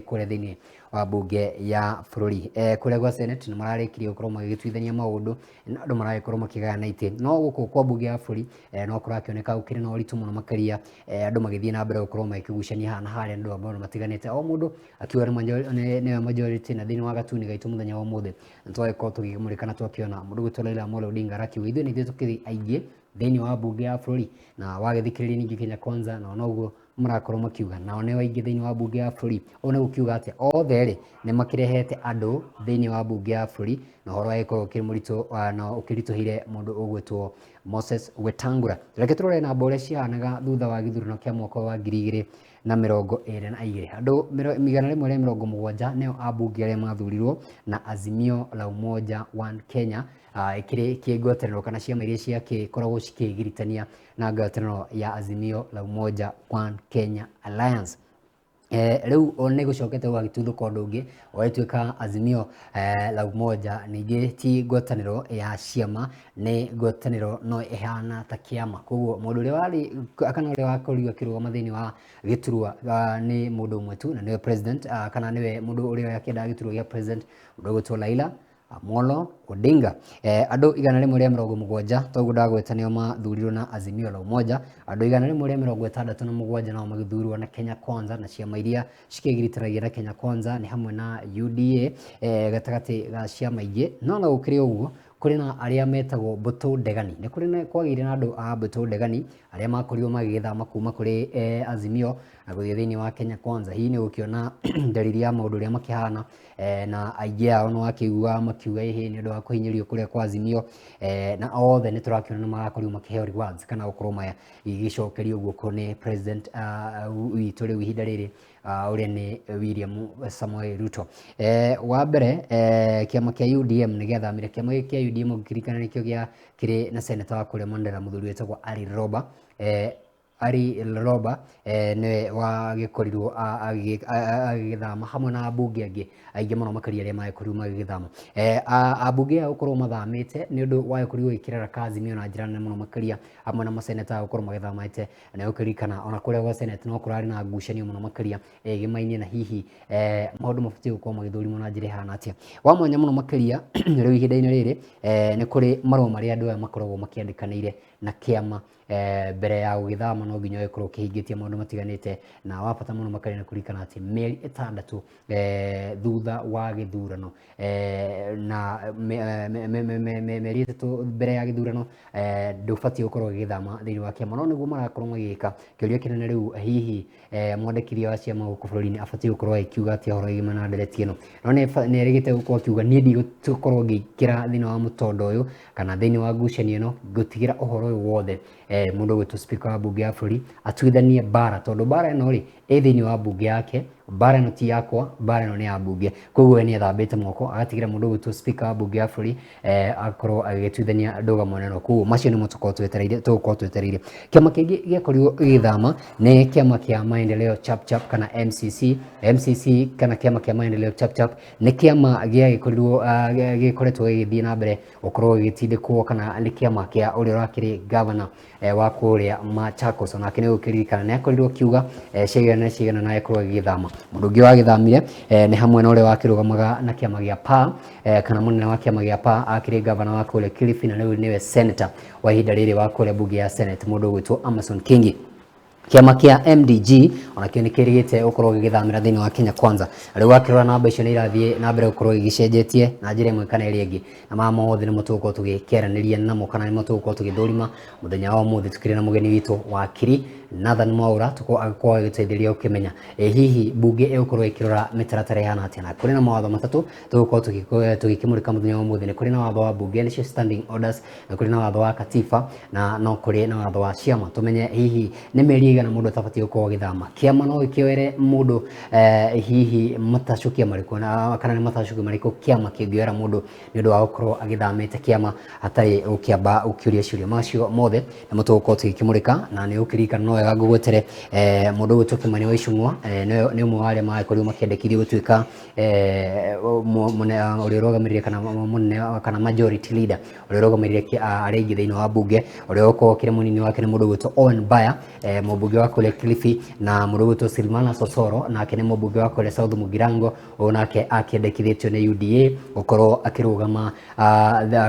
kũrĩa thĩinĩ wa mbunge ya bũrũri. Kũrĩa gwa Senate nĩ mararĩkirie gũkorwo magĩgĩtuithania maũndũ na andũ maragĩkorwo makĩgayana itĩ, no gũkũ kwa mbunge ya bũrũri no kũrakĩoneka gũkĩrĩ na ũritũ mũno makĩria, andũ magĩthiĩ na mbere gũkorwo magĩkĩgucania haha na harĩa nĩ ũndũ wa maũndũ matiganĩte, o mũndũ akiuga nĩwe majority. Na thĩinĩ wa gatuni gaitũ mũthenya wa ũmũthĩ nĩ twagĩkorwo tũgĩkĩmũrĩka na twakĩona mũndũ gwĩtwo Raila Amolo Odinga arakiuga ithuĩ nĩ ithuĩ tũkĩrĩ aingĩ thĩinĩ wa mbunge ya bũrũri, na wagĩthikĩrĩria ningĩ Kenya Kwanza nao noguo marakorwo makiuga nao nĩo aingĩ thĩinĩ wa mbunge ya bũrũri. Ũũ nĩ gũkiuga atĩ othe rĩ nĩ makĩrehete andũ thĩinĩ wa mbunge ya bũrũri, na ũhoro wagĩkorwo ũkĩrĩ mũritũ na ũkĩritũhĩire mũndũ ũgwĩtwo Moses Wetangula. Reke tũrore namba ũrĩa cihanaga thutha wa gĩthurano kĩa mwaka wa 2022. Andũ 170 nĩo ambunge arĩa mathurirwo na Azimio la Umoja One Kenya, ĩkĩrĩ kĩngwatanĩro kana ciama iria ciagĩkoragwo cikĩgiritania na ngwatanĩro ya Azimio la Umoja One Kenya Alliance. Rĩu nĩ gũcokete gũgagĩtuthũka ũndũ ũngĩ ũgagĩtuĩka Azimio la Umoja ningĩ ti ngwatanĩro ya ciama, nĩ ngwatanĩro no ĩhana ta kĩama. Koguo mũndũ ũrĩa warĩ kana ũrĩa wakorirwo akĩrũgama thĩinĩ wa gĩturwa nĩ mũndũ ũmwe tu, na nĩwe president, kana nĩwe mũndũ ũrĩa akĩendaga gĩturwa gĩa president, mũndũ ũgwĩtwo Raila Amolo Odinga. Andũ 170, toguo ndagweta, nĩo mathurirwo na Azimio la Umoja. Andũ 167 nao magĩthurwo na Kenya Kwanza, na ciama iria cikĩgiritanagia na Kenya Kwanza nĩ hamwe na UDA, gatagatĩ ga ciama ingĩ. No na gũkĩrĩ ũguo, kũrĩ na arĩa metagwo mbũtũ ndegani. Nĩ kũrĩ na kwagĩire na andũ a mbũtũ ndegani arĩa makorirwo magĩgĩthama kuma kũrĩ Azimio na gũthiĩ thĩinĩ wa Kenya Kwanza. Hihi nĩ gũkĩona ndariri ya maũndũ ũrĩa makĩhana, na aingĩ ao nĩ wakĩiguaga makiuga ĩhĩ nĩ ũndũ wa kũhinyĩrĩrio kũrĩa kwa Azimio, na othe nĩ tũrakĩona nĩ marakorirwo makĩheo rewards kana gũkorwo magĩcokerio guoko nĩ president witũ rĩu ihinda rĩrĩ, ũrĩa nĩ William Samoei Ruto. Wa mbere, kĩama kĩa UDM nĩ gĩathamire. Kĩama gĩkĩ kĩa UDM, ũngĩkĩririkana, nĩkĩo gĩa kĩrĩ na senator wa kũrĩa Mandera, mũthuri wĩtagwo Ali Roba. Ali Roba nĩwe wagĩkorirwo agĩgĩthama hamwe na ambunge angĩ aingĩ mũno makĩria arĩa magĩkorirwo magĩgĩthama. Ambunge aya gũkorwo mathamĩte nĩ ũndũ wagĩkorirwo ũgĩkĩrara Azimio na njĩra nene mũno makĩria, hamwe na maseneta gũkorwo magĩthamĩte. Na ũkĩririkana ona kũrĩa gwa Senate no kũrarĩ na ngucanio mũno makĩria ĩgĩmainie na hihi maũndũ mabatiĩ gũkorwo magĩthũrimwo na njĩra ĩhana atĩa. Wa mwanya mũno makĩria, rĩu ihinda-inĩ rĩrĩ nĩ kũrĩ marũa marĩa andũ aya makoragwo makĩandĩkanĩire na kĩama. Mbere ya gũgĩthama no nginya ũgĩkorwo ũkĩhingĩtie maũndũ matiganĩte, na wa bata mũno makĩria nĩ kũririkana atĩ mĩeri 6 thutha wa gĩthurano, na mĩeri 3 mbere ya gĩthurano, ndũbatiĩ gũkorwo ũgĩgĩthama thĩinĩ wa kĩama, no nĩguo marakorwo magĩka. Kĩũria kĩnene rĩu, hihi mwandĩkithia wa ciama gũkũ bũrũri-inĩ abatiĩ gũkorwo agĩkiuga atĩa ũhoro wĩgiĩ na ndereti ĩno? No nĩ erĩgĩte gũkorwo akiuga, niĩ ndigũkorwo ngĩingĩra thĩinĩ wa mũtondo ũyũ kana thĩinĩ wa ngucanio ĩno, ngũtigĩra ũhoro ũyũ wothe mũndũ ũgwĩtwo speaker wa mbunge ya bũrũri atuithanie mbara, tondũ mbara ĩno rĩ ĩ thĩinĩ wa mbunge yake, mbara ĩno ti yakwa, mbara ĩno nĩ ya mbunge. Koguo we nĩ ethambĩte moko agatigĩra mũndũ ũgwĩtwo speaker wa mbunge ya bũrũri akorwo agĩgĩtuithania ndũgamo ĩno. Koguo macio nĩmo tũkorwo twetereire, tũgũkorwo twetereire. Kĩama kĩngĩ gĩakorirwo gĩgĩthama nĩ kĩama kĩa Maendeleo Chap Chap kana MCC. MCC kana kĩama kĩa Maendeleo Chap Chap nĩ kĩama gĩagĩkorirwo gĩkoretwo gĩgĩthiĩ na mbere gũkorwo gĩgĩtindĩkwo, kana nĩ kĩama kĩa ũrĩa ũrakĩrĩ governor wa kũrĩa Machakos. Onake nĩ ũkĩririkana nĩ akorirwo akiuga cigana na cigana na agĩkorwo agĩgĩthama. Mũndũ ũngĩ wagĩthamire nĩ hamwe na ũrĩa wakĩrũgamaga na kĩama gĩa PA, kana mũnene wa kĩama gĩa PA, akĩrĩ governor wa kũrĩa Kilifi na rĩu nĩwe senator wa ihinda rĩrĩ wa kũrĩa mbunge ya Senate, mũndũ ũgwĩtwo Amason Kingi. Kĩama kĩa MDG onakĩo nĩ kĩrĩgĩte gũkorwo gĩgĩthamĩra thĩinĩ wa Kenya Kwanza. Rĩu wakĩrora, namba icio nĩ irathiĩ na mbere gũkorwo igĩcenjetie na njĩra ĩmwe kana ĩrĩa ĩngĩ, na maya mothe nĩmo tũgũkorwo tũgĩkĩaranĩria namo kana nĩmo tũgũkorwo tũgĩthũrima mũthenya wa ũmũthĩ tũkĩrĩ na mũgeni witũ wakiri Nathan Mwaura, tũkorwo agĩkorwo agĩteithĩrĩria gũkĩmenya ĩ hihi mbunge ĩgũkorwo ĩkĩrora mĩtaratara ĩhana atĩa. Na kũrĩ na mawatho matatũ tũgũkorwo tũgĩkĩmũrĩka mũthenya wa ũmũthĩ. Nĩ kũrĩ na watho wa mbunge, nĩcio standing orders, nĩ kũrĩ na watho wa katiba, na no kũrĩ na watho wa ciama. Tũmenye hihi nĩ mĩeri ĩigana mũndũ atabatiĩ gũkorwo agĩthama kĩama, no gĩkĩoere mũndũ hihi matacũkia marĩkũ, na kana nĩ matacũkia marĩkũ kĩama kĩngĩoera mũndũ nĩ ũndũ wa gũkorwo agĩthamĩte kĩama hatarĩ gũkĩamba gũkĩũria ciũria. Macio mothe nĩmo tũgũkorwo tũgĩkĩmũrĩka, na nĩ ũkĩririkana no wega ngũgwetere mũndũ ũgwĩtwo Kimani wa Ichung'wa nĩ ũmwe wa arĩa magĩkorirwo makĩendekithio gũtuĩka ũrĩa ũrũgamĩrĩire kana mũnene kana majority leader ũrĩa ũrũgamĩrĩire arĩa aingĩ thĩinĩ wa bunge. Ũrĩa ũgũkorwo ũkĩrĩ mũnini wake nĩ mũndũ ũgwĩtwo Owen Baya, mũmbunge wa kũrĩa Kilifi, na mũndũ ũgwĩtwo Silvana Sosoro nake nĩ mũmbunge wa kũrĩa South Mugirango, ũyũ nake akĩendekithĩtio nĩ UDA gũkorwo akĩrũgama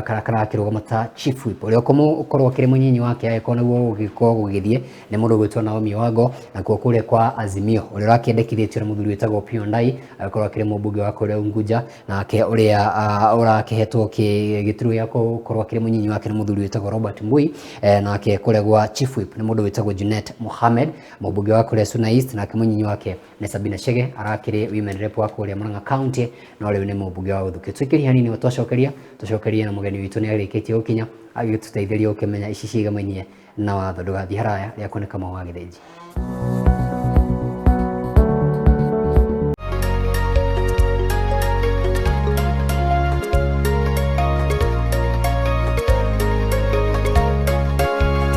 kana akĩrũgama ta chief whip. Ũrĩa ũkũmũkorwo akĩrĩ mũnyinyi wake angĩkorwo nĩguo gũgĩkorwo gũgĩthiĩ nĩ mũndũ ũgwĩtwo Naomi Wango. Nakuo kũrĩa kwa Azimio ũrĩa ũrakĩendekithĩtio nĩ mũthuri wĩtagwo Opiyo Ndai, agĩkorwo akĩrĩ mũmbunge wa kũrĩa Unguja, nake ũrĩa ũrakĩhetwo gĩturwa gĩa gũkorwo akĩrĩ mũnyinyi wake nĩ mũthuri wĩtagwo Robert Mbui, nake kũrĩa gwa chief whip nĩ mũndũ wĩtagwo Junet Mohamed, mũmbunge wa kũrĩa Suna East, nake mũnyinyi wake nĩ Sabina Chege, arakĩrĩ women rep wa kũrĩa Murang'a County, no rĩu nĩ mũmbunge wa Gũthukio. Tũikĩrie hanini twacokeria tũcokerie na mũgeni witũ nĩ arĩkĩtie gũkinya agĩtũteithĩria gũkĩmenya ici ciĩgamainie na watho. Ndũgathiĩ haraya, rĩakwa nĩ Kamau wa Gĩthĩnji.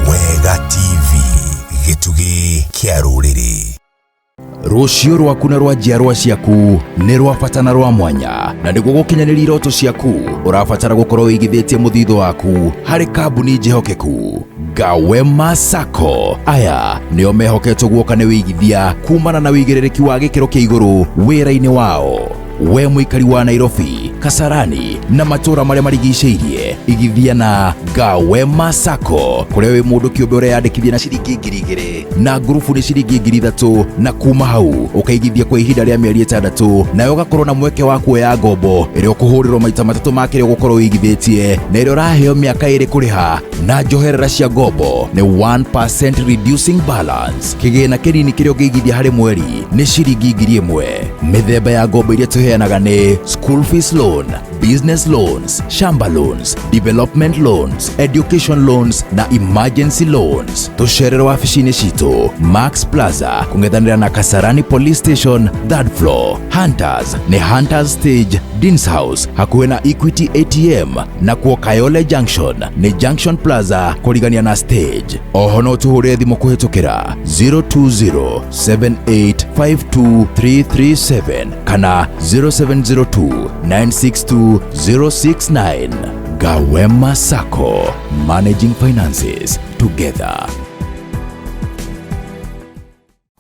Wega TV, gĩtugĩ kĩa rũrĩrĩ. Rũciũ rwaku na rwa njiarwa ciaku nĩ rwa bata na rwa mwanya, na nĩguo gũkinyanĩria iroto ciaku ũrabatara gũkorwo wĩigithĩtie mũthithũ waku harĩ kambuni njĩhokeku. Gawema Sacco aya nĩo mehoketwo guoka nĩ wĩigithia kumana na wĩigĩrĩrĩki wa gĩkĩro kĩa igũrũ wĩra-inĩ wao. We mũikari wa Nairobi, Kasarani na matũũra marĩa marigicĩirie, igithia na Gawema Sacco kũrĩa wĩ mũndũ kĩũmbe ũreyandĩkithia na ciringi 2,000 na ngurubu nĩ ciringi 3,000, na kuma hau ũkaigithia kwa ihinda rĩa mĩeri 6, nawe ũgakorwo na mweke wa kuoya ngombo ĩrĩa ũkũhũrĩrwo maita 3 ma kĩrĩa ũgũkorwo wĩigithĩtie, na ĩrĩa ũraheo mĩaka 2 kũrĩha, na njoherera cia ngombo nĩ 1% reducing balance. Kĩgĩna kĩnini kĩrĩa ũngĩigithia harĩ mweri nĩ ciringi 1,000. Mĩthemba ya ngombo iria tũheanaga nĩ school fees loan, business loans, shamba loans, development loans, education loans na emergency loans. Tũcerere wabici-inĩ citũ Max Plaza kũng'ethanĩra na Kasarani Police Station 3rd floor, Hunters nĩ Hunters Stage, Deans House hakuhĩ na Equity ATM, na kuo Kayole Junction nĩ Junction Plaza kũrigania na stage. Oho no tũhũrĩre thimũ kũhĩtũkĩra 020-7852-337 kana 0702-962-069. Gawema Sacco, managing finances together.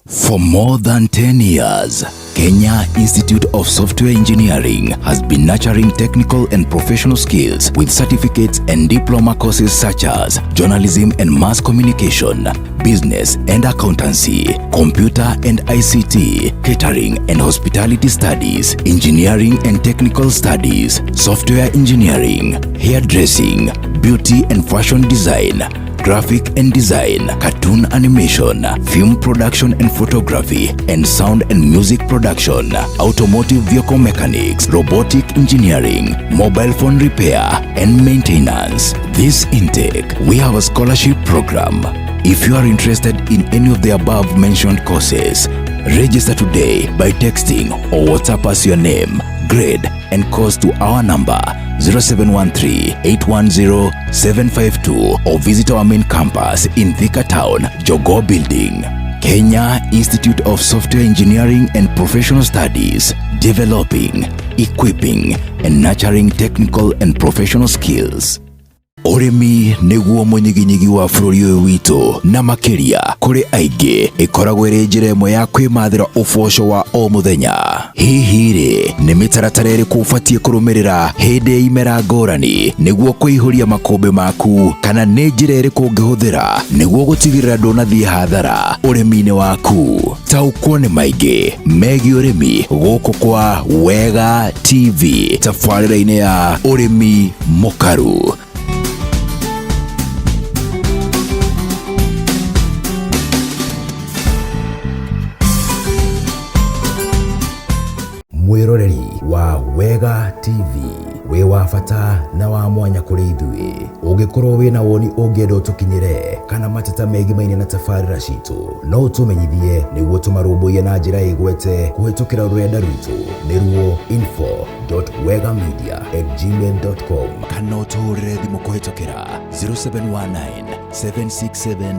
For more than 10 years, Kenya Institute of Software Engineering has been nurturing technical and professional skills with certificates and diploma courses such as journalism and mass communication, business and accountancy, computer and ICT, catering and hospitality studies, engineering and technical studies, software engineering, hairdressing, beauty and fashion design, graphic and design, cartoon animation, film production and photography, and sound and music production, automotive vehicle mechanics, robotic engineering, mobile phone repair and maintenance. This intake, we have a scholarship program. If you are interested in any of the above mentioned courses, register today by texting or WhatsApp us your name, grade, and course to our number 0713-810-752 or visit our main campus in Thika Town, Jogoo Building. Kenya Institute of Software Engineering and Professional Studies, developing, equipping, and nurturing technical and professional skills. Ũrĩmi nĩguo mũnyiginyigi wa bũrũri ũyũ witũ, na makĩria kũrĩ aingĩ ĩkoragwo ĩrĩ njĩra ĩmwe ya kwĩmathĩra ũboco wa o mũthenya. Hihi rĩ, nĩ mĩtaratara ĩrĩkũ ũbatiĩ kũrũmĩrĩra hĩndĩ ya imera ngũrani nĩguo kũihũria makũmbĩ maku, kana nĩ njĩra ĩrĩkũ ũngĩhũthĩra nĩguo gũtigĩrĩra ndũnathiĩ hathara ũrĩmi-inĩ waku? Taũkwo nĩ maingĩ megiĩ ũrĩmi gũkũ kwa Wega TV, tabarĩra-inĩ ya Ũrĩmi Mũkaru. Mwĩroreri wa Wega TV, wĩ wa bata na wa mwanya kũrĩ ithuĩ. Ũngĩkorwo wĩna woni ũngĩenda ũtũkinyĩre kana mateta megimaine na tabarĩra citũ, no ũtũmenyithie nĩguo tũmarũmbũiye na njĩra ĩgwete kũhĩtũkĩra rũrenda rwitũ nĩruo info.wegamedia@gmail.com, kana ũtũhũrĩre thimũ kũhĩtũkĩra 0719 767